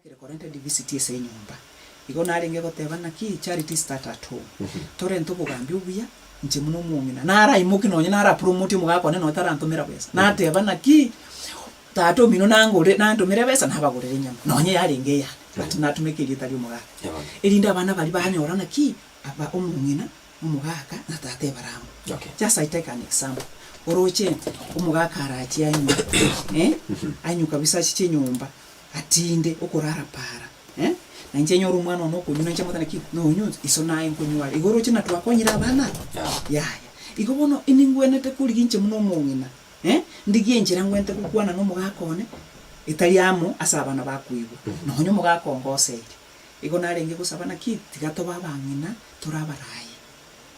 Biachakire korenta divisiti ase enyomba. Igo narenge goteba naki charity start at home. Torente obogambi obuya, inche buna omong'ina, naraimoke nonye narapromote omogaka one nonye tarantomera besa, nateba naki tata omino nangore nantomere ebesa nabagorere enyama, nonye yarenge eyane, but natumeka erieta ria omogaka. Erinde abana baria banyora naki, aba omong'ina, omogaka na tata ebare amo. Okay. Just I take an example, oroche omogaka arachie anywe, eh, anywe kabisa achiche nyomba, Atinde okorara para, eh, na inche nyore omwana one okonywa, na inche motebie naki nonywa iso naye nkonywa are. Igo oroche ng'a twakonyire abana aba? Yaya. Igo bono ningwenerete korigia inche buna omong'ina, eh, ndigie enchera ngwenerete gokwana na omogaka one, etari amo ase abana bakoigwa, nonya omogaka ongoseire. Igo narenge gosaba naki, tiga tobe abang'ina tore abarayi,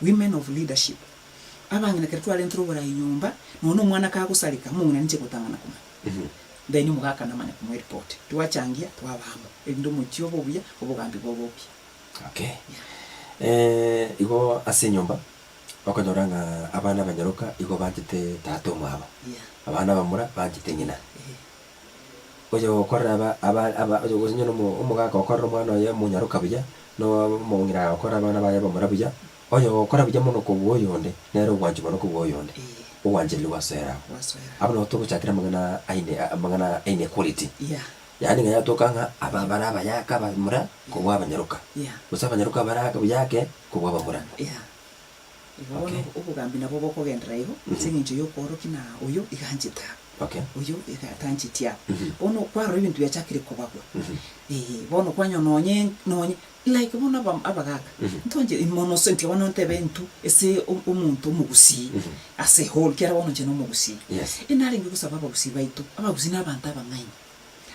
women of leadership. Abang'ina ekero twarentire oborayi nyomba, nonya omwana kagosareka, omong'ina ninche ngotang'ana komanya. Then omogaka namanya komoa eripoti, twachangia twaba amo, erinde omochie obe obuya, obogambi bobe obuya. Okay. Eh, igo ase enyomba, okonyora ng'a abana abanyaroka igo banchete tata omwabo, Yeah. abana abamura banchete ng'ina. Eh. Oyo okorera aba aba aba oyo gose onye na omo omogaka okorera omwana oye omonyaroka buya, na omong'ina agokora abana baye abamura buya, Oyo ogokora buya mono kobua oyonde, nere ogwanchwa mono kobua oyonde, Ee. ogwanchereria gwasoera agwo. Gwasoera Abwo nabo togochakera amang'ana aine amang'ana a inequality. Yeah. Yaani ng'a yatoka ng'a aba bare abayaka abamura kobua abanyaroka, Yeah. gose abanyaroka bare ake buyake kobua abamura. Yeah. Igo bono Okay. obogambi nabo bokogenderera igo, ase eng'encho ya okoorokia na oyo iga anchete aba, Okay. oyo iga atancheti aba. Bono kwarora ebinto biachakire kobagwa, eh, bono kwanyora nonye nonye Like bono aba abagaka, ntwanche mono se ntiga bono ntebe intwe ase omonto omogusii as a whole ekiagera bono inche na omogusii. Yes. Enarenge gosaba abagusii baito, abagusii na abanto abang'aini,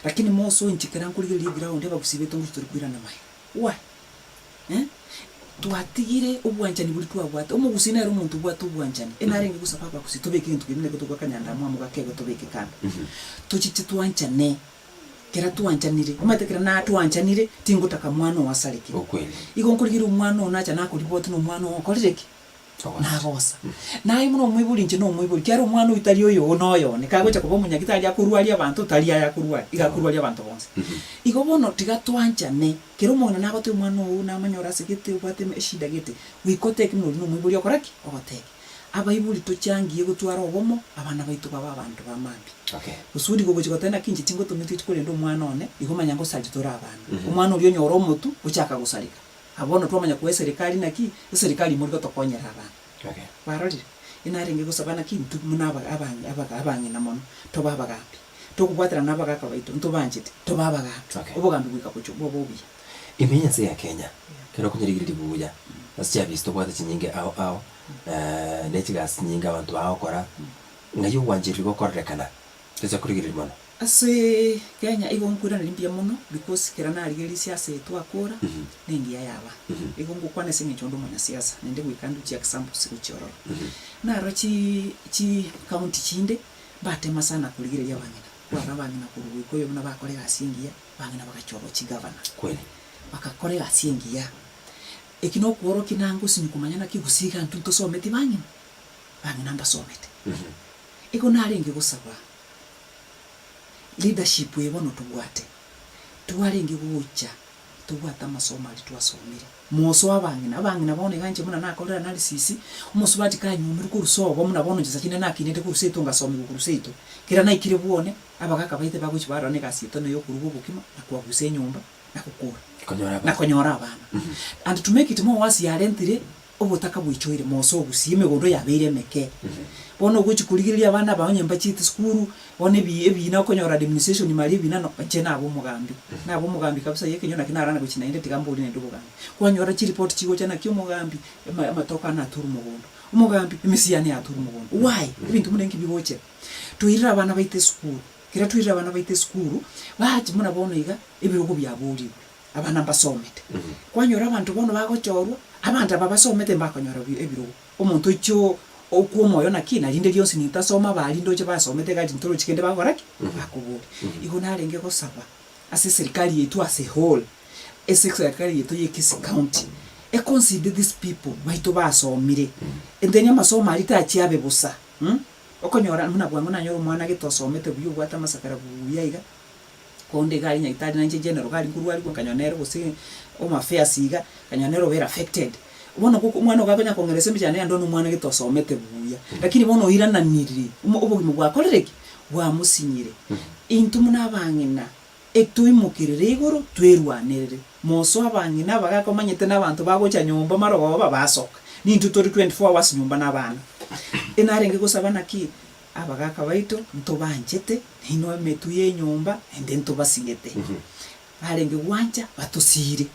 lakini moso inche ekero nkorigereria eground abagusii baito ngochi tori koirana magega. Why? Eh, twatigire obwanchani boria twabwate, omogusii nere omonto obwate obwanchani, enarenge gosaba abagusii tobeke egento keria buna ekio tokwa kanyandamwamu gakegwe tobeke kando, tochiche twanchane. Kera twanchanire, omanyete kera natwanchanire, tingotaka mwana oo asareke. Okweli. Igo nkorigereria omwana oo nacha nakoriboti na omwana oo okorire ki? Ogosa. Nagosa. Naye buna omoibori inche na omoibori, kiagera omwana oyio tari oyoo na oyone, kagocha koba omonyagitari akorwaria abanto, tari aye akorwaria, iga akorwaria abanto bonsi. Igo bono tiga twanchane, kera omong'ina nagotebia omwana oo namanyore ase gete obwate eshida gete, goika oteke buna oria na omoibori okora ki? Ogoteke. Abaibori tochangie gotwara obomo, abana baito babe abanto ba mambia. Okay. Kusudi gogochia goteba naki inche tingotometi gochia korenda omwana one, igo manya ngosaria tore abana. Omwana oria onyore omotwe, ochaka gosareka. Abwo bono twamanya koa eserikari naki, eserikari imori gotokonyera abana. Okay. Kwarorire? Inarenge gosaba naki intwe buna aba abang'i abaga abang'ina mono, tobe abagambi. Tokobwaterana na abagaka baito, ntobanchete, tobe abagambi. Okay. Obogambi goika gochia bobe obuya. Ime y'ense ya Kenya, ekero okonyerigereria buya, ase chiafisi tobwate chinyinge ao ao, ne chigasi chinyinge abanto bagokora, Ng'ai ogwanchereria gokorerekana tocha korigereria mono? Ase Kenya igo nkoiraneria mbuya mono because kera narigereria siasa eye twakora nengiya yaba. Igo ngokwana ase eng'encho onde omonyasiasa naende goika nduche examples gochia ororo. Narora chi chi county chinde mbatema sana korigereria abang'ina, kwarora abang'ina korwa goika oyo buna bakora egasi engiya, abang'ina bagachorwa chigavana. Kweli. Bagakora egasi engiya. Eki nokworokia nange osinye komanya naki gose iga intwe ntosometi bang'ina. Bang'ina mbasomete. Igo narenge gosaba leadership eye bono tobwate, twarenge gocha tobwate amasomo aria twasomire, mosoe abang'ina, abang'ina bono iga inche buna nakorire analysis, omosubati kanywomirwe korwa sobo buna bono inche sachi nere nakinete korwa seito ngasomiwa korwa seito, kera naikire bwone, abagaka baito bagochia barora na egasi yaito neye okoruga obokima na koabusa enyomba na gokora, Konyora na abana. konyora abana. And to make it more worse yarentire Obotaka bwaichoire mosa ogusie, emegondo yabeire emeke. Bono ogochia korigereria abana aba onye mbachiete sukuru, bono ebi ebina okonyora administration maria ebina no inche nabe omogambi, nabe omogambi kabisa ya ekenyoro naki narana gochia naende tiga mbori naende obogambi. Kwanyora chiripoti chigocha naki omogambi, ama amatoke ane aturwe mogondo, omogambi emesi yane yaturwe mogondo, why? Ebinto buna inki bigochera? Toirere abana baito esukuru, ekero toirire abana baito esukuru, bache buna bono iga, ebirogo biaborigwe. Abana mbasomete. Kwanyora abanto bono bagochorwa, abanto aba basomete mbakonyora ebirogo. Omonto oiche okwa omoyo naki, na rinde rionsi nintasoma abaria ndoche basomete iga ntorochi kende bagokora ki? Bakoboria. Igo narenge gosaba ase eserikari yaito as a whole, ase eserikari yaito ya Kisii County, e consider these people baito basomire, and then amasomo aria tachia abe bosa, okonyora buna bwango nanyora omwana gete osomete buya obwate amasakara buya iga. Konde iga aria nyagetari nainche general iga aria nkorwarigwa nkanyora nere gose home affairs iga, nkanyora nere obeire affected. Bono goko omwana ogo akonya kong'eresa emechando yande one omwana gete osomete buya, lakini bono oirananiri, omo obogima bwakorire ki? Bwamosinyire. Intwe buna abang'ina, etoimokerere igoro twerwanerere. Mosoe abang'ina abagaka omanyete na abanto bagocha nyomba marogoba basoka. Nintwe tore 24 hours nyomba na abana. Enarenge gosaba naki? Abagaka baito ntobanchete, nainwe emetwe y'enyomba, naende ntobasigete. Barenge gwancha batosiire,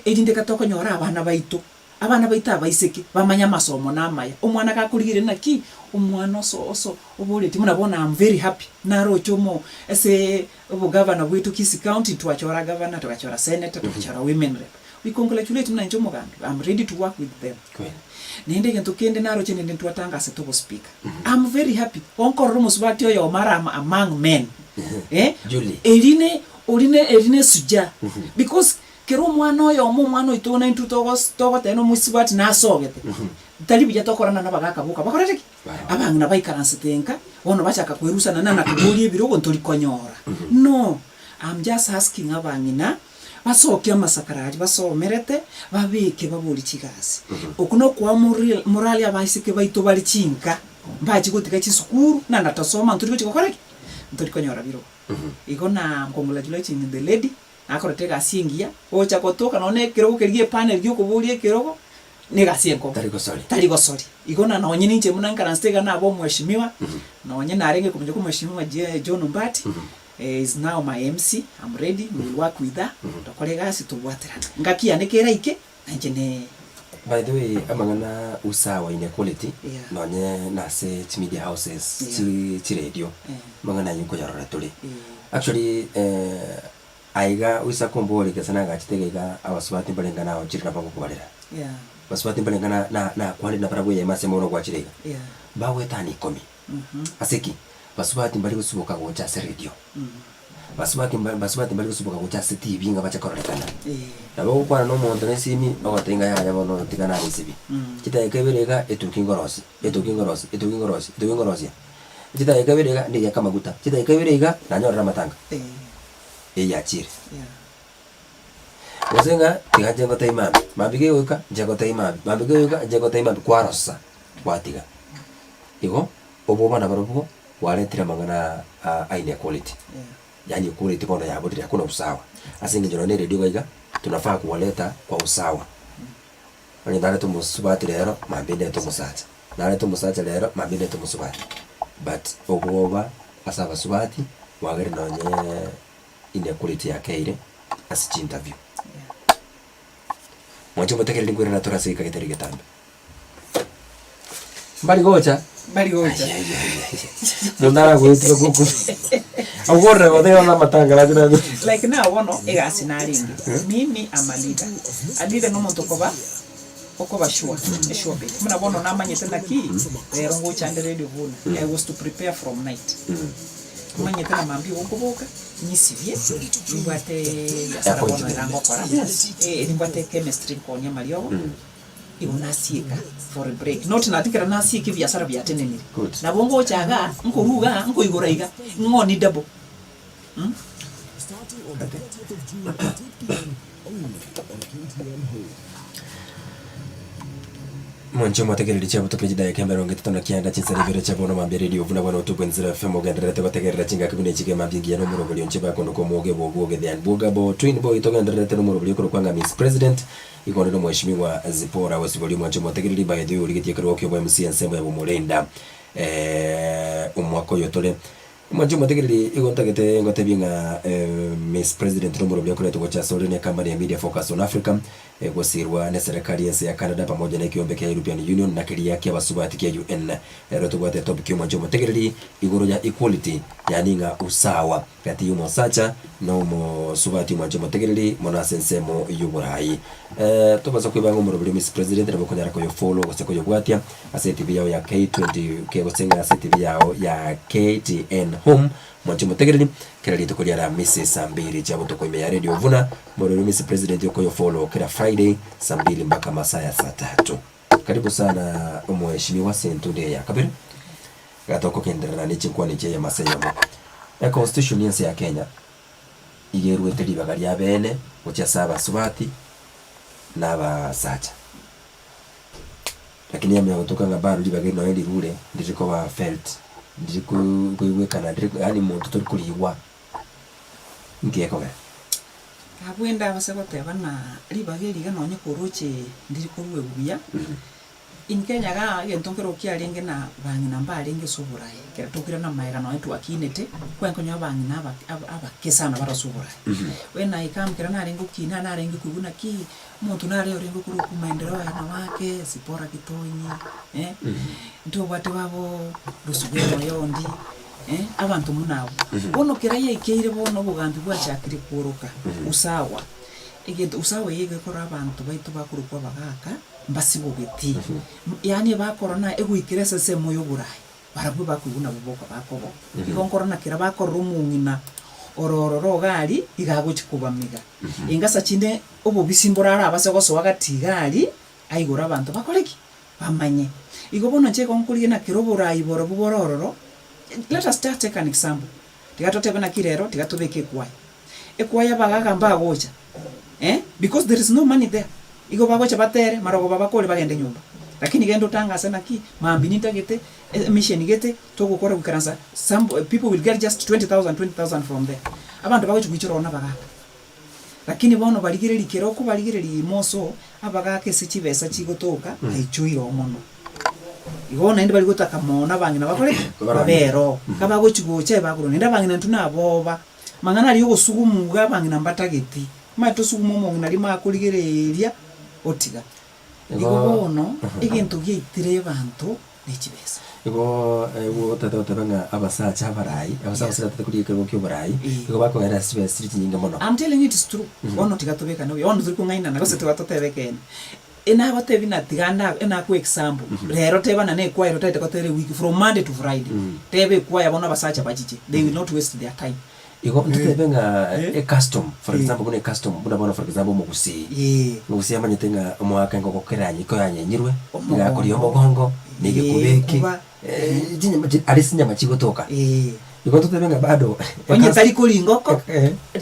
erinde gatokonyora abana baito, abana baito abaiseke, bamanye amasomo na amaya. Omwana gakorigereria naki, omwana oso oso oboretie buna bono am very happy, naroche omo ase obogavana bwaito Kisii County, ntwachora gavana, togachora senator, togachora women rep. We congratulate buna inche omogambi, am ready to work with them. Naende egento kende naroche naende ntwatangasete obospeaker. Am very happy, gonkorora omosubati oyomo are among men, eh, Julie. eri ne ori ne eri ne esujaa because kera omwana oyomo omwana oito buna intwe togos togoteba na omosubati nasogete, tari buya tokorana na abagaka boka bakorete ki? Abang'ina baikaransete nka, bono bachaka kwerusana na nakoboria ebirogo ntori konyora. No, am just asking abang'ina, basokie amasakara aria basomerete, babeke baborie chigasi. Okwo nokoa moril morale abaiseke baito bare chinka, mbachie gotiga chisukuru, naende tosoma ntori gochia gokora ki? Ntori konyora birogo. Igo na congratulating the lady, nakorete egasi engiya, gocha gotoka nonye na ekerogo keria gia epanel gia okoboria ekerogo, na egasi enkong'u. Tari gosori. Tari gosori. Igo na nonye ninche buna nkaransete iga nabe omweshimiwa, nonye narenge kominyoka omweshimiwa John Mbati, is now my MC, am ready, we will work with her, tokore egasi tobwaterane. Ngaki yane keraike, nainche ne. By the way, amang'ana usawa inequality Yeah. nonye nase chimedia houses, Yeah. chi chiredio, Eh. amang'ana ayio nkoyarora tore. Eh. Actually aiga oisa komboria gese nagachete iga iga abasubati mbarenge nao chire nabo ngokobarera. Yeah. Basubati mbarenge na na nakwanire nabarabwo eyemo ase mono gwachire iga, Yeah. bagoetania ikomi. Ase ki? Basubati mbari gosuboka gocha ase radio, basubati mba basubati mbari gosuboka gocha ase TV ng'a bache kororekana. Nabo ogokwana na omonto na esimi, ogotebia ng'a yaya bono tiga nagoisibie. Chidakika ibere iga, etuki nkorosia, etuki nkorosia, etuki nkorosia, etuki nkorosia. Chidakika ibere iga, ndiyake amaguta, chidakika ibere iga, nanyorire amatanga. Eyio achire. Gose ng'a tiga nche ngotebie mambia, mambia kegoika, nche ngotebie mambia, mambia kegoika, nche ngotebie mambia, kwarosa, gwatiga. Igo, obwoba nabarobwo bwaretire amang'ana aa a inequality, yaani equality bono yaborire hakuna usawa. Ase eng'encho nonye na eredio iga iga, tunafaa kuwaleta kwa usawa. Onye narete omosubati rero, mambia ndete omosacha, narete omosacha rero, mambia ndete omosubati. But obwoba ase abasubati, bwagerire nonyeee inequality yakeire ase chiinterview. Mwanche motegereri nkoirana tore ase egeka getari getambe. Mbari gocha? Mbari gocha. Munto aragoetire goku agorire goteba ng'a amatanga nache nache. Like now bono egasi narenge mimi am a leader, a leader na omonto okoba okoba sure esure bet buna bono namanyete naki rero ngocha nde radio buna I was to prepare from night manyete na mambia igo nkoboka nyisibie nimbwate ebiasara bono era ngokora eh nimbwate chemistry nkonia amariogo. Igo nasieka for a break not nati ekero nasieka ebiasara biatenenire. Good. Nabo ngocha igaa, nkorwa igaa, nkoigora iga, ng'oni double mh. Mwanche motegereri chiabutoka chidakika emerongo etato na kianda chinsara ibere chia bono mambia radio buna bono 2.0 FM ogendererete gotegerera chingaki buna echi mambia engiya na omorobori onche bakondoka omwoge bwobwoge the unbwogable twin boy togendererete na omorobori okorokwa ng'a Miss President Igo onde nomweshimiwa Zipora gosiboria omwancho omotegereri by the way origetie ekerogo kia obo MC ensemo ya Bomorenda omwaka oyo tore. Omwancho omotegereri igo ntagete ngotebie ng'a Miss President nomorobori okoretwa gocha asore ne company ya Media Focus on Africa egosirwa ne serikali yense ya Canada pamoja ne ekiombe kia European Union na keria kia abasubati kia UN. Rero tobwate etopic ya omwancho omotegereri igoro ya equality yaani ng'a usawa. Gati y'omosacha na omosubati omwanche omotegereri mono ase ensemo y'oboraai. Tobasa kwebanga omoroberi o Miss President nabo okonyara koyofollow gose koyobwatia ase etv yao ya K20 K gose ng'a ase etv yao ya KTN Home mwanche omotegereri kera rituko ria Aramisi saa mbiri chia botuko ime ya Radio Vuna moroberi o Miss President okoyofollow kera Friday saa mbili mpaka masaa ya saa tatu. Karibu sana omweshimiwa ase entunde eye ya kabere. Iga tokogenderera ne chinkwana echi eyemo ase eyemo. Econstitution y'ense ya Kenya, Iga eruete ribaga ria beene gochia ase abasubati na abasacha. Lakini yamanya gotoka ng'a bado ribaga eri nonye rirure, ndiri koba felt, ndiri ko- koigwekana, ndiri yaani monto tori korigwa, nki gekogera? Abwo ndabase goteba ng'a ribaga eri iga nonye koroche ndiri koruegwa buya, In Kenya igaa egento nkero kiarenge na bang'ina mbarenge ase oboraai, ekero tokirana amaega nonye twakinete, kwarenge konyora abang'ina abake aba abake sana bare ase oboraai. When I come ekero narenge gokina narenge koigwa naki, omonto nare orenge korokwa maendeleo ya wanawake, Zipporah Gitonyi, eh, ntobwate baboo Rusubera Oyondi, eh, abanto buna abwo. Bono kera yaikeire bono obogambi bwachakire kworoka, usawa, egento usawa eye iga ekora abanto baito bakorokwa abagaka, mbasibogeti, yaani ebakorora na egoikera ase ensemo y'oboraai, barabwo bakoigwa nabwo boka bakoba. Igo nkorora na kera bakorora omong'ina ore ororo iga aria, iga agochia kobamiga. Engasa chinde obobisi mborare abase gosoa gati iga aria, aigore abanto bakore ki? Bamanye. Igo bono inche igo nkorigia na kera oboraai borobwo bore ororo, let us just take an example, tiga totebe naki rero tiga tobeke ekwaya. Ekwaya abagaga mbagocha eh, because there is no money there, igo bagocha batere marogoba bakore bagende nyomba. Lakini genda otangase naki, mambia nintagete emission gete togokora goikaransa some people will get just 20,000 20,000 from there. Abanto bagochi goichora ororo nabagaka. Lakini bono barigereria kera okobarigereria ime oso, abagaka ase chibesa chigotoka baichoire oo mono. Igo bono naende bari gotaka mono abang'ina bakore ki? Babere oo. Kabagochi gocha ebakorwa naende abang'ina intwe naboba. Amang'ana aria ogosuguma iga abang'ina mbatageti, omanyete osugume omong'ina rimo akorigereria otiga. Igo bono egento giaitire abanto ne chibesa. Igo otagete goteba ng'a abasacha abarai, abasacha gose batagete korigia ekerogo kia oborai, igo bakogenda ase chibesa chire chinyinge mono. I'm telling you it is true. Bono tiga tobekane buya, bono tori kong'ainana gose tiga totebe ekeene. Enagotebi na tiga nda enakoe example, rero teba na nekwaya otagete gotera ewiki from Monday to Friday, teba ekwaya bono abasacha bachiche, they will not waste their time. Igo ntotebe ng'a ecustom, for example buna ecustom, buna bono for example omogusii, omogusii amanyete ng'a omwaka engoko keranye koyanyenyirwe, nigo akoria omogongo, na egekuba eke, chinyama chi aria chinyama chigotoka. Igo ntotebe ng'a bado Onye tari koria engoko,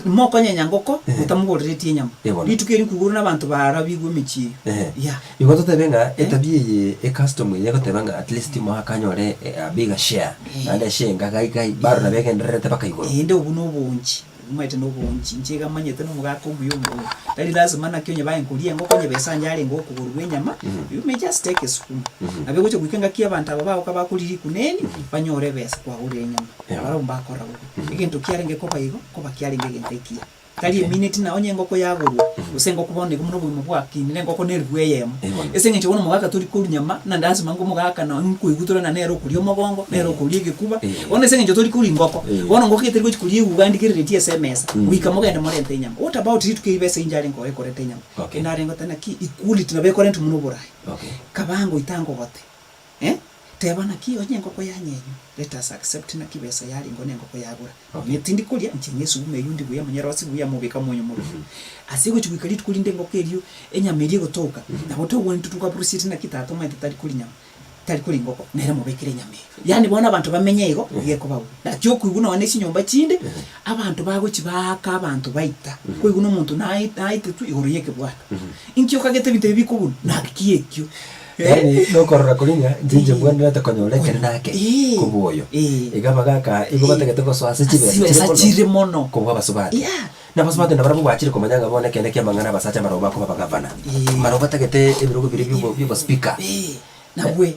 mokonyenya ngoko, motamogoreretie enyama. Rituko eri nkoigure nabanto barabigwe emechie eyo. Yeah. Igo totebe ng'a etabia eye ecustom eye egoteba ng'a at least omogaka anyore a bigger share, naende eshare enga gai gai, bado nabo egendererete mpaka igoro. Naende obwo na obonchi, omanyete na obonchi, inche iga manyete na omogaka omuya omo tari lasima naki onye baye nkoria engoko onye besa yarenge okogorwa enyama, you may just take esukuma. Nabo egocha goika engaki abanto aba bagoka bakoria rikuneni, banyore ebesa kwagorire enyama. Barabwo mbakora bobe. Egento kiarenge koba igo, koba kiarenge egento ekiya. Tari emineti na onye engoko yagorwa, gose engoko bono igo buna obogima bwakinire, engoko na elifu eyemo. Ase eng'encho bono omogaka tori korwa nyama, naende lasima ng'a omogaka nonye nkoigwa ng'a nere okoria omogongo, nere okoria egekuba, bono ase eng'encho tori koria engoko, bono engoko etari gochia koria eguga ndigereretie ase emesa, goika mogende morente enyama. What about rituko eri besa inche arenge oekorete enyama? Ende arenge goteba naki equality nabo ekorentwa buna oboraai. Kabango itangogote. Eh, teba naki onye engoko yanyenywa, let us accept naki besa yarengeo na engoko yagora. Onye tindi koria, inche nyesuguma eywo ndi buya, monyerosie buya mobeke omonyo mororo. Ase egochia goika rituko rinde engoko erio, enyama eria egotoka, nabo togwenerete to appreciate naki tata omanyete tari koria nyama, tari koria engoko, nere mobekere enyama eywo. Yaani bono abanto bamenye igo, iga ekoba buya. Naki okoigwa nonye na chinyomba chinde, abanto bagochia baaka abanto baita, koigwa na omonto nae naetetwe igoro ya ekebwato. Inki okagete ebinto ebi bikobuna? Naki ekio. Yaani nokorora koria ng'a inche inche mbwenerete konyora ekere nake Eh. kobua oyo. Eh. Iga abagaka igo batagete gosoa ase chibesa chire Chibesa mono chire mono. kobua abasubati. Yeah. Na abasubati nabarabwo bachire komanya ng'a bono ekende kia amang'ana abasacha mbarabwo bakoba abagavana. Eh. Mbarabwo batagete ebirogo biria biobo biobospika. Eh, nabwe.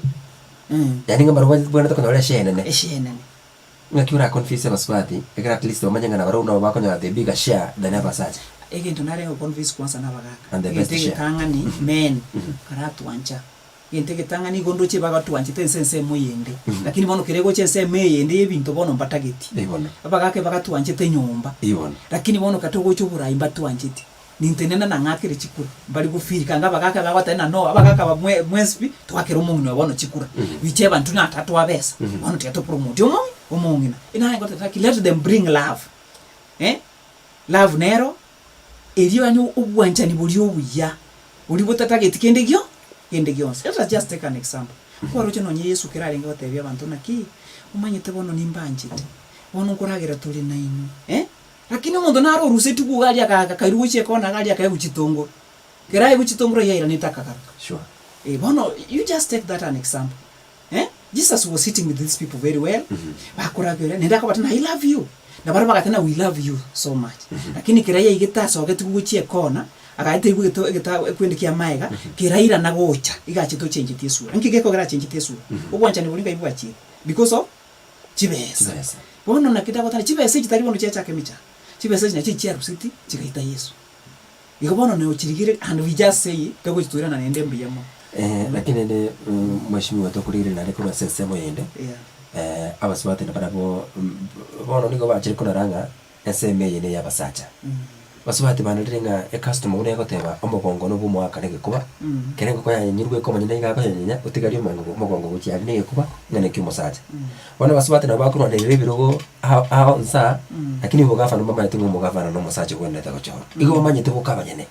Mm. Yaani ng'a mbarabwo babwenerete konyora eshare enene. Eshare enene. Ng'aki ora convince abasubati ekero at least bamanye ng'a nabarabwo nabo bakonyora the bigger share than abasacha. Egento narenge go convince kwanza na abagaka, And the egento best share. egetang'ani men karatwancha, egento egetang'ani igo ndoche bagatwanchete ense ensemo eyende, lakini bono kere gocha ensemo eyende ya ebinto bono mbatageti. Eeh bono. Abagaka ebagatwanchete nyomba, Eeh bono. lakini bono kata ogocha oborai mbatwancheti. Nintenena na ng'akere chikura, mbari gofeel kanga abagaka bagoteba ng'a no, abagaka aba mwe mwensi pi, twakera omong'ina oyo bono chikura. Wicheva intwe natatoa besa, bono tiga topromote omong'i omong'ina. Naye ngoteba gaki let them bring love, eh, love nero erio yaani obwanchani boria obuya, boria botatageti kende gio kende gionsi. Let us just take an example, kwaroche nonye Yesu ekero arenge gotebia abanto naki, omanyete bono nimbanchete, bono nkoragera tore nainwe, eh. Lakini omonto nare orusetigwe iga aria aka akairwa gochia ekona iga aria akaegwa chitongoro. Ekero aegwa chitongoro yairanete akagaruka. Sure. Eh, bono you just take that an example eh, Jesus was sitting with these people very well, bakoragera naende akabatebia I love you, na barabwo bagateba we love you so much. Lakini kera yaigete asogetigwe gochia ekona, agaeta aigwe egeto egeta ekwende kia amaega, kerairana gocha, iga achete ochengetie esura. Nki gekogera achengetie esura? Obwanchani boria ngai bwachire because of chibesa. Chibesa. Bono naki ndagoteba chibesa echi tari bono chiachaka emechando, chibesa echi nachio chiaruseti chigaita Yeso. Igo bono nochirigire and we just say togochitwerana naende mbuya mono. Eh, lakini rende mm, mheshimiwa tokorigire naende korwa ase ensemo eyende Yeah. eh, abasubati nabarabwo mm, bono nigo bachire korora ng'a ensemo eye neya abasacha. Basubati banarire ng'a ecustomer buna egoteba omogongo nobe omoaka na egekuba, kera engoko yanyenyirwe ekomanya niga akoyenyenya otigarie omongo omogongo gochia aria na egekuba ng'a neki omosacha. Bono abasubati nabo bakorwanerera ebirogo ao ao nsa, lakini omogafana mbamanyete ng'a omogafana na omosacha ogwenerete gochorwa. Igo bamanyete boka abanyene.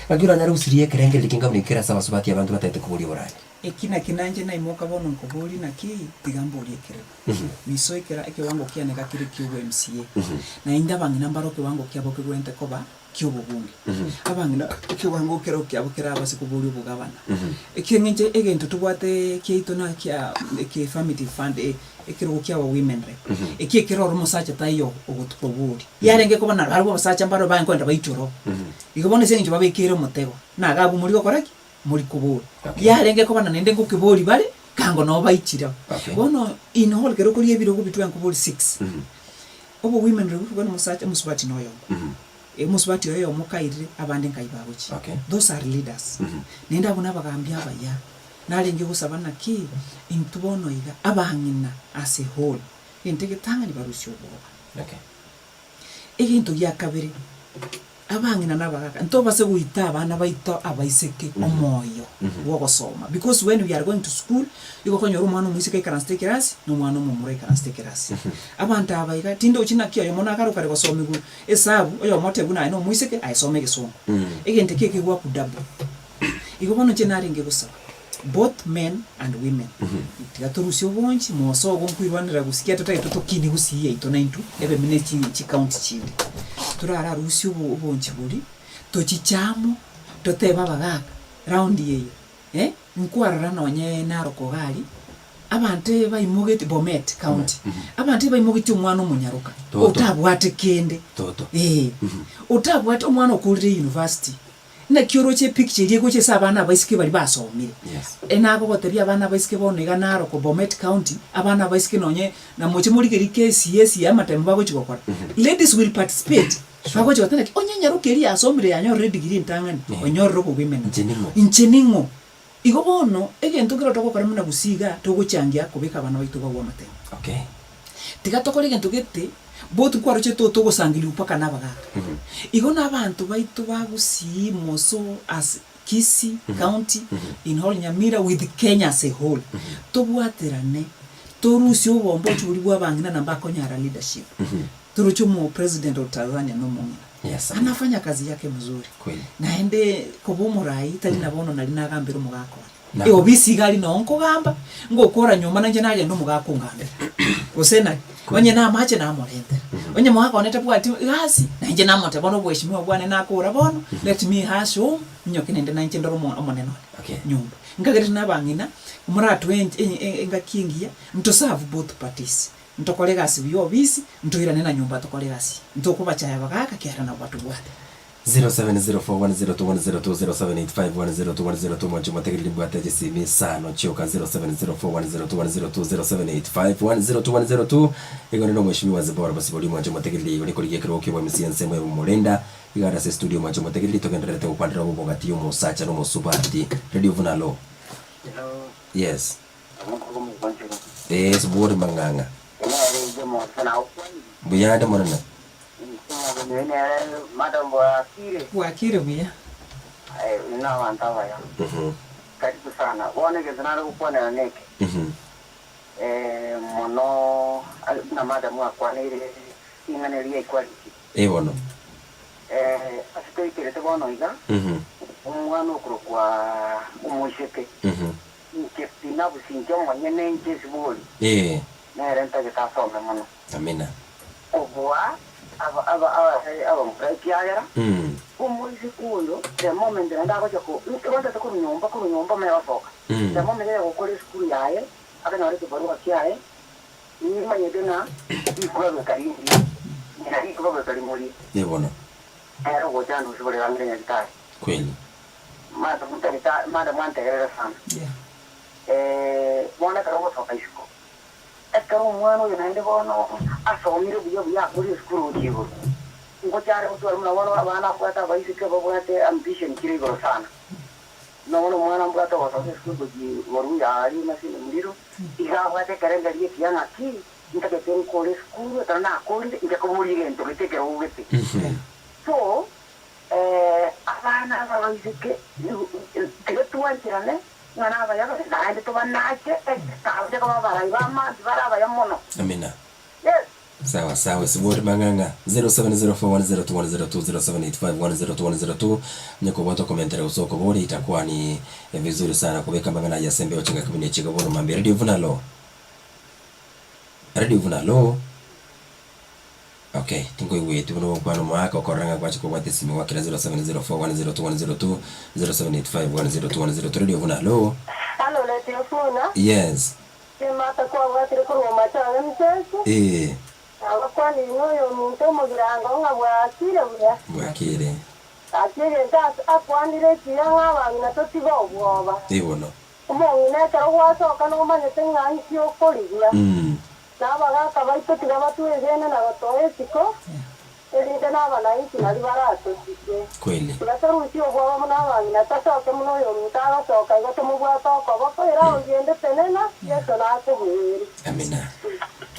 Naki oranyare gosiria ekerengererio kenga buna ekere ase abasubati abange batagete koboria oboraai. Eki naki nainche naimoka bono nkoborie naki, tiga mborie ekerego. Nisoe ekera ekewango kiane gakere ki'obo MCA. Naende abang'ina mbare ekewango kiabo kegwenerete koba ki'obobunge. Abang'ina ekewango kero kiabo kerabase koboria obogabana. Ekieng'encho egento tobwate kiaito na kia eke affirmative fund ekerogo kiabo women rep. Eki ekero ore omosacha taiyo ogotukoboria. Yarenge koba naro barabwo abasacha mbaro baye nkoenda baichore oo. Igo bono ase eng'encho babekeire omotego, naga abwo moria gokora ki? Mori koboria. Yarenge koba na naende ngokeboria bare, kango noo baichire abwo. Bono in all ekero okoria ebirogo bitwe nkoboria six. Obo women rep bono omosacha omosubati na oyomo. Omosubati oyo oyomo kairire abande nkai bagochia. Those are leaders. Naende abwo nabagambi abaya. Narenge gosaba naki, intwe bono iga, abang'ina as a whole, egento egetang'ani barusie obwoba. Egento gia kabere, abang'ina na abagaka ntobase goita abana baito abaiseke omoyo bw'ogosoma because when we are going to school, igo okonyora omwana omoiseke aikaransete ekerasi na omwana omomura aikaransete ekerasi. Abanto aba iga, tindochi naki oyomo nagaruka are gosomiwa esabu, oyomo otebwe naye na omoiseke aye soma egesongo. Egento eke ekegwaku double. Igo bono inche narenge gosaba, both men and women, tiga torusie obonchi, moso ogo nkoirwanera gose ekiagera totagete tokine gusii yaito naintwe, ebe buna chi chicounty chinde. Torararusie obo obonchi boria, tochiche amo, totebe abagaka, round eye, eh, nkwarora nonye Narok iga aria, abanto baimogetie Bomet county, abanto baimogetie omwana omonyaroka, Toto. otabwate kende, Toto. eh, otabwate omwana okorire university. Naki oroche epicture eria egocha ase abana abaiseke baria basomire. Yes. Enagogotebia abana abaiseke bono iga Narok, Bomet County, abana abaiseke nonye na moche morigerie KCSE ya amatemo bagochi gokora. Ladies will participate. Bagochi goteba naki onye nyaroka eria yasomire yanyorire edegree entang'ani, Yeah. onyorire obowomen. Inche ning'o? Inche ning'o? Igo bono, egento nkero togokora buna gusii iga, togochangia kobeka abana baito bagwe amatemo. Okay. Tiga tokore egento gete, both nkwaroche to togosangereria mpaka na abagaka. Igo na abanto baito ba Gusii moso as Kisii county, in whole Nyamira with Kenya as a whole, tobwaterane, torusie obombochu boria bwa abang'ina na mbakonyara leadership. Toroche omo president of Tanzania na omong'ina. Yes. Anafanya kazi yake mzuri. Kweli. Naende koba omorai tari na bono nari nagambera omogaka one. Nabo. Eobisi iga aria noo nkogamba, ngokora nyomba nainche nagenda omogaka ongambera. Gose naki? Onye namache namorentera. Onye mogaka one tabwati gasi, nainche namotebia bono obweshimiwa bwane nakora bono, let me hush home, minyoke naende nainche ndore omo omonene one Okay. nyomba. Nkagerete na abang'ina, moratoe ench engaki engiya, nto serve both parties. Ntokore egasi buya obisi, ntoirane na nyomba tokore egasi. Ntokobachaya abagaka kiagera nabo batobwate. 0704102102, 0785102102, mwanche motegereri mbwate chisimi isano chioka 0704102102, 0785102102, igo nere omweshimiwa Zipporah Bosibori mwanche motegereri igo rikorigia ekerogo kia obwemisi ensemo ya Omorinda iga are ase estudio mwanche motegereri togendererete gokwanera obobogati omosacha na omosubati Radio Vuna Hello. Hello. Yes. Ee, sibori mang'ang'a. Mbuya ande monene. Bwakire buya. Mhm. Karibu sana. Bono egento nare gokwanera neke. Mhm. Mono buna madam akwaneire ring'ana eria equality. Ee bono. Ase toikerete bono iga, Mhm. omwana okorokwa omoiseke. Mhm. Inche binabusi inche omonyene inche esibori, Ee. nere ntagete asome mono. Amina. Kobua Aba aba aba abamura ekiagera omoiseke oyo the moment naende agocha ko igo ntete korwa nyomba korwa nyomba omanye gosoka the moment aye gokora esukuru yaye akanyora ekibarua kiaye nimanyete ng'a rikuba goika rindiye ng'ina rikuba goika rimorie Ee bono. ere ogocha andusie borere ang'ire nyagitari. Kweli. Madam ntagete madam antegerere sana. Yeah. Bono ekero ogosoka isiko Ekero omwana oyo naende bono asomire buya buya akorire esukuru gochia igoro, ngocha are gotwara buna bono abana abwate abaiseke babwate ambition chire igoro sana. Buna bono omwana mbwate ogosoka esukuru gochia igoro buya aria Masinde Muliro, iga abwate ekerengerio ekiya ng'aki, ntagete nkore esukuru, ekero nakorire inche koboria egento gete ekerogo gete. So, abana aba abaiseke tiga twancherane Ng'a nabaya bare, naende tobanache, tagocha koba abarai b'amaanchi bare abaya mono. Amina. Yes. Sawa sawa esibori mang'ang'a 0704102102 0785102102 onye kobwate okomentera gose okoboria itakuwa ni vizuri sana kobeka amang'ana ayio ase embeo chingaki buna echi iga bono mambia Radio Vunalo Radio Vunalo Okay, tinkoigweti buna ogokwana omoaka okorora ng'a gwacha kobwata esimi gwakera 0704102102, 0785102102 Radio Vuna hallo. Hallo Radio Vuna, Yes. Timata kwabwatire korwa omochake Mcheche, Ee. Nagokwanire noyo ominto omogirango ng'a bwakire buya. Bwakire. Gaki egento ase akwanire ekiya ng'a abang'ina totige obwoba. Ee bono. Omong'ina ekero gwasoka nomanyete ng'a inki okorigia. Na abagaaka baito tiga batwegene na gotoa isiko, erinde nabanainchi nario baratosike. Kweli. Tiga torusie obwoba buna abang'ina, tosoke buna oyominto agosoka igo tomobwate okoboko, ere aogende tenena, Yeso nakobuere. Amina.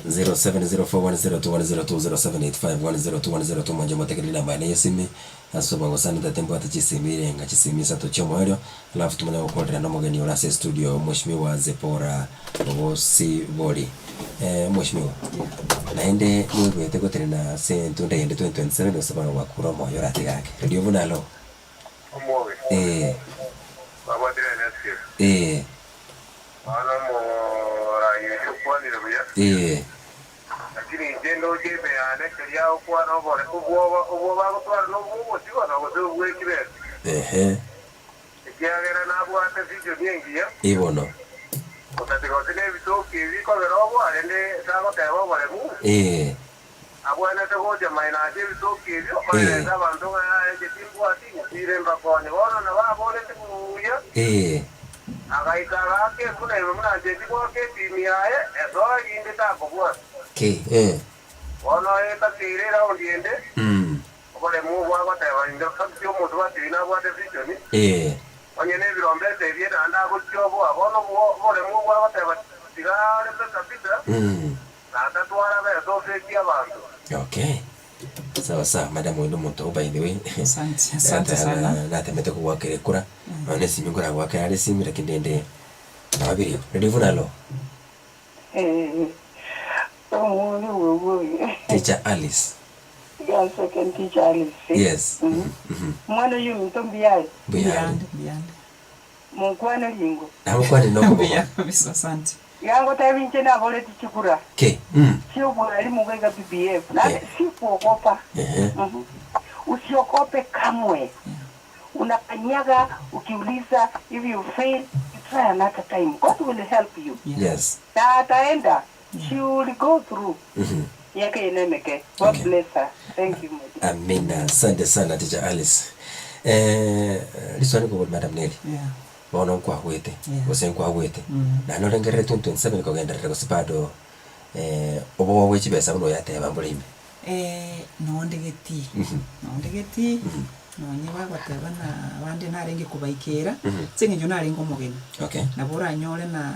0704102102 0785102102 monche motegerere enamba yane y'esimi ase obwango sana ntagete mbwate chisimi irenga chisimi isato chi'omoerio alafu tomanye gokorera nomogeni ore ase estudio Mheshimiwa Zipporah Bosibori. Eh, Mheshimiwa, naende noigwete gotenena ase entunda eyende 2027 gose bono gwakure omoyo oratiga ake. Radio buna alo. Omobe, Eh, babwatire enesiri. eh, Bono omoraai oyo okwanire buya, eh. lakini inche ndoche ime yane keria agokwana obore, obwoba obwoba agotwara nobw'obosigwa gose obw'ekibesa. Ehe. Ekiagera nabwate vision engiya, Ee bono. gotatiga gose nebitoki ebi bikobera obo, rende tagoteba oboremu, abwenerete gocha maino ase ebitoki ebio, oerese abanto ng'a yaya inche timbwati, nchiire mbakonye. Bono nabo aborete buya, agaika agaaka ekuna ime buna inche ntigoaka etimu yaye, esoe rinde takobwata. Bono etakeire eraundi ende, Oboremu obwo agoteba, Inche kabisa omosubati oyio nabwate vision, onye nebirombe etebie naende agochia oboa. Bono oboremu obwo agoteba, Tiga areme kabisa, na tatwara besa ofetie abanto. Okay. Sawa sawa madam oyo nomonto by the way. Asante, asante sana. Natemete kogwakera ekura nonya na esimi nkoragwakera are esimi lakini rende nabo bire igo. Radio Vuna hello. Omwoyo obo oyo. Teacher Alice. Iga second teacher Alice. Yes. Omwana oyio ominto mbuya are? Mbuya are. Mbuyande, mbuyande. Monkwane ringo. Namokwanire nokoboko. Mbuya kabisa, asante. Iga ngotebi inche naboreti chikura Ki? Chi'obwalimu iga iga BBF naende sikuogopa. Usiogope kamwe. Unakanyaga ukiuliza if you fail you try another time God will help you. Yes. Na ataenda she will go through miaka eye emeke God bless her thank you my dear. Amina asante sana teacher Alice eh, riswali nkobori madam Nelly Yeah. bono nkwagwete Yeah. gose nkwagwete Mm. naende orengerere 2027 kogenderera gose bado eh, obobe bwe chibesa buna oyateba mbore ime Eh, nonde getii, nonde getii, nonye bagoteba ng'a abande narenge kobaikera, ase eng'encho narenge omogeni. Okay. Nabo oranyore ng'a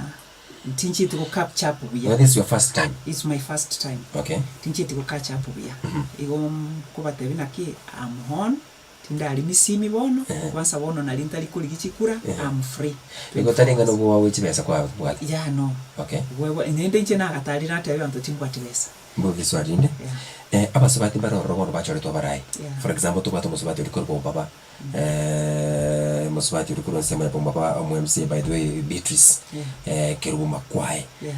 ntinchieti go capture up buya. Well, this is your first time. It's my first time. Okay. Tinchieti go catch up buya. Igo nkobatebia naki am on, tindari misimi bono, kwanza bono nari ntari korigia chikura, am free. Nigo tari ng'a nobwoba bwe chibesa kwabwate. Yeah, no. Okay. Bwebwa naende inche nagatarire natebia abanto timbwati besa. Mbobe riswali rinde, Yeah. abasubati mbare ororo bono bachoretwe abarai. Yeah. For example tobwate omosubati oria korwa obaba, Mosubati oria korwa ensemo ya Bombaba omo MCA by the way Beatrice Yeah. Kerubo Makwae. Yeah.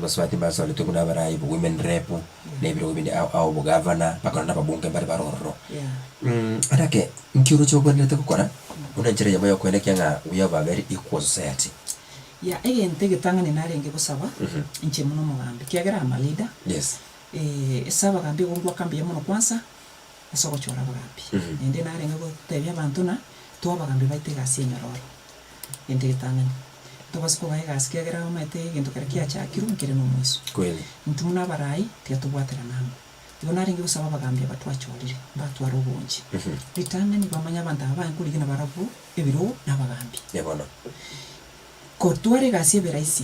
Basubati mbasoretwe buna abarai bo women rep na ebirogo binde ao ao obogavana mpaka nonye na ababunge mbare bare ororo. Yeah. Arake nki oroche obwenerete gokora buna enchera eyemo ya okoenekia ng'a we have a very equal society? Yeah, egento egetang'ani narenge gosaba, inche buna omogambi, ekiagera I'm a leader, Yes. ase abagambi igo ngwaka mbuya mono kwanza, ase ogochora abagambi. Naende narenge gotebia abanto ng'a, toe abagambi baito egasi enyororo, egento egetang'ani. Tobase kobaa egasi ekiagera omanyete egento keria kiachakirwe nkere na omoiso. Kweli. Intwe buna abarai, tiga tobwaterane amo. Igo narenge gosaba abagambi aba twachorire, mbatware obonche. Ritang'ani bamanye abanto aba baye nkorigia nabarabwo ebirogo na abagambi. Ee bono. Kotwara egasi ebe rahisi,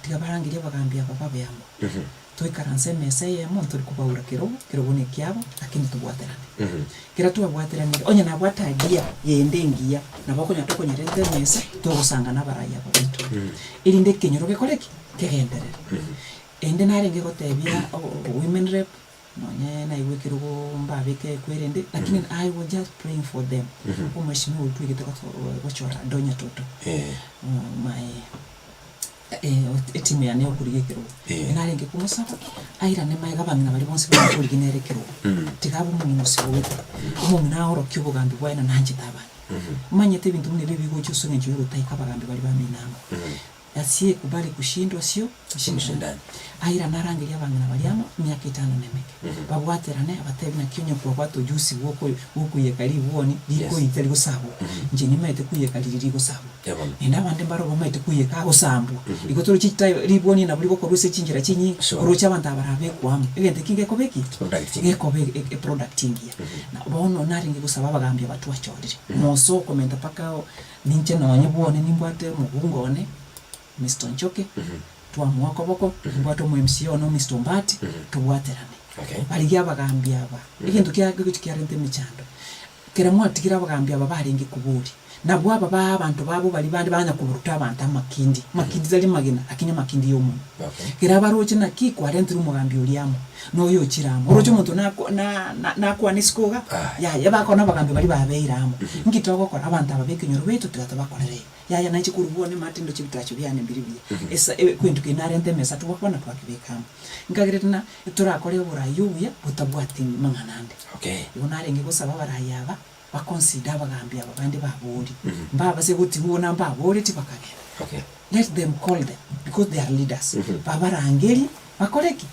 tiga barangerie abagambi aba babe amo. Toikaranse emesa eyemo ntori kobaura kerogo, kerogo nekiabo, lakini tobwaterane. Kera twabwateranire, onye nabwate idea yende engiya, nabo okonyora tokonyerenta emesa, togosanga na abarai aba baito. Erinde ekenyoro gekore ki? Kegenderere. Ende narenge gotebia women rep, nonye naigwe ekerogo mbabeke ekwerende, lakini I was just praying for them. Omweshimiwa oyio twegete gochora Donya Toto, my etimu yane ya okorigia ekerogo. Narenge komosaba, airane magega abang'ina baria bonsi bare korigia nere ekerogo, tiga abe omong'ina osibogete, omong'ina aorokie obogambi bwaye na nanchete abang'ina. Omanyete ebinto buna ebi ebigocha ase eng'encho ya ogotaika abagambi baria bamino amo. Asiyekubali kushindwa sio mshindani. Aira narangerie abang'ina baria amo emiaka etano na emeke, babwaterane, abatebi naki onye kwabwate ojusi bw'okoiyeka ribwoni rikoita rigosabwa, inche nimaete koiyeka riria rigosabwa, naende abande mbaro bamaete koiyeka agosambwa. Igo toroche chitayo ribwoni nabo rigokorwa ase chinchera chinyinge, oroche abanto aba barabekwe amo, egento ekio ngekoba eki? Gekoba eproduct engiya. Na bono narenge gosaba abagambi aba twachorire, mosokomenta mpaka Ninche nonye bwone nimbwate omobunge one, Mister Onchoke, twamoa okoboko, nimbwate omo MCA one Mister Ombati, tobwaterane. Okay. Barigie abagambi aba, egento kia kegochi kiarenta emechando, kera mwatigire abagambi aba barenge koboria, nabwo aba ba abanto babo baria bande banya koburuta abanto amakindi, amakindi tari magena lakini amakindi ya omonwa. Okay. Kera baroche naki kwarentire omogambi oria amo, na oyo ochire amo, oroche omonto nako na na nakwane isiko iga, Aye. yaya bakona abagambi baria babeire amo. Nki togokora? Abanto aba b'ekenyoro baito tiga tobakorere iga. Yaya nainche korwa bwone mate ndoche ebitacho biane mbiri buya. Esa egento keria narente emesa togokwana twakebeka amo. Nkagerete ng'a torakore oborai obuya botabwati mang'ana ande. Okay. Igo narenge gosaba abarai aba, baconsider abagambi aba bande babori, mbabase gotigwa buna mbaboreti bakagenda. Okay. Let them call them because they are leaders. Babarangerie bakore ki?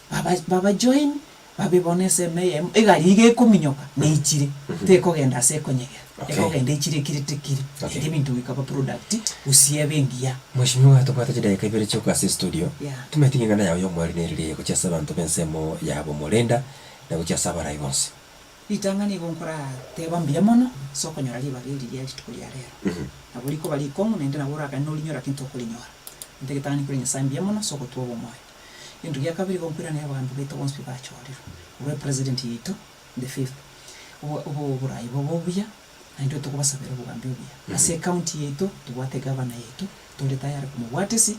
Baba babajoin babe bono esemo eyemo egari iga ekominyoka neichire tekogenda ase ekonyegera Okay. ekogenda echire ekirete kiri Okay. naende ebinto bikaba product gusii ebe engiya. Mweshimiwa tobwate chidakika ibere chioka ase estudio, Yeah. tomanyeti ng'a eng'ana yao y'omweri nerire gochia ase abanto b'ensemo ya Bomorenda na gochia ase abarai bonsi. Ritang'ani igo nkorateba mbuya mono ase okonyora ribaga eri ria rituko ria rero. Nabo rikoba rikong'u naende nabo orakane norinyore lakini tokorinyora. Ntegetang'ani kore Nyasae mbuya mono ase ogotua obomoyo. Egento gia kabere igo nkoiraneria abagambi baito bonsi pi bachorirwe, korwa epresident yaito the fifth, obo obo oborai bobe obuya naintwe tokobasabera obogambi obuya. Ase ecounty yaito tobwate egavana yaito tore tayari komobwatisi,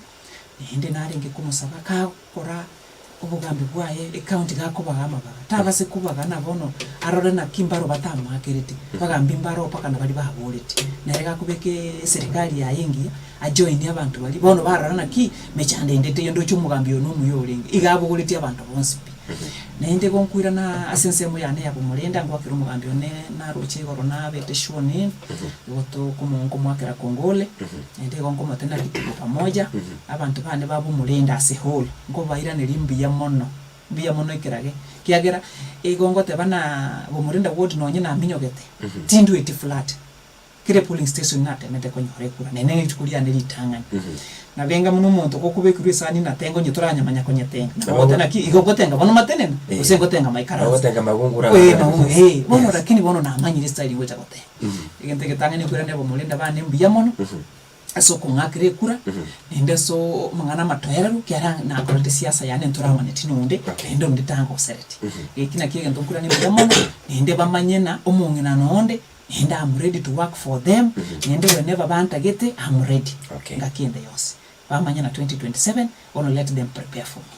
naende narenge komosaba kagokora obogambi bwaye ecounty gakobaga amabaga, tabase kobaga na bono arore naki mbaro batamoakerete, bagambi mbaro mpaka na baria baboreti. Nere gakobeka eserikari yaye engiya, ajoinie abanto baria, bono barora naki mechando ende teiyo ndoche omogambi oyo nomuya orenge, iga abogoretie abanto bonsi pi. Naende igo nkoirana ase ensemo yane ya bomorenda ngoakera omogambi one naroche igoro nabete sworn in, igo tokomo nkomoakera kongole, naende igo nkomotebia naki tuko pamoja, abanto bane ba bomorenda ase whole, nkobairaneria mbuya mono, mbuya mono ekerage, ekiagera igo ngoteba na bomorenda ward nonye naminyogete, tindweti flat. Kera epolling station natemete konyora ekura, naende rituko riane ritang'ani. Nabenga buna omonto gokobekirwa esani natenga onye toranyamanya konyetenga. Nabo ogote naki igo ogotenga bono matenena, gose ngotenga maikaranso. Ogotenga magungura Eh, magungu, eh, bono lakini bono namanyire estyle ngocha gotenga. Egento egetang'ani ekura nebe omorende bane mbuya mono, ase okong'akera ekura, naende ase amang'ana amatoereru, ekiagera nakorete siasa yane ntoramaneti nonde, naende onde tangosereti. Eki nakio egento nkoirania mbuya mono, naende bamanye ng'a omong'ina nonde, Naende am ready to work for them, naende whenever bantagete am ready, Okay. ngaki ende yonsi. Bamanye na 2027, bono let them prepare for me.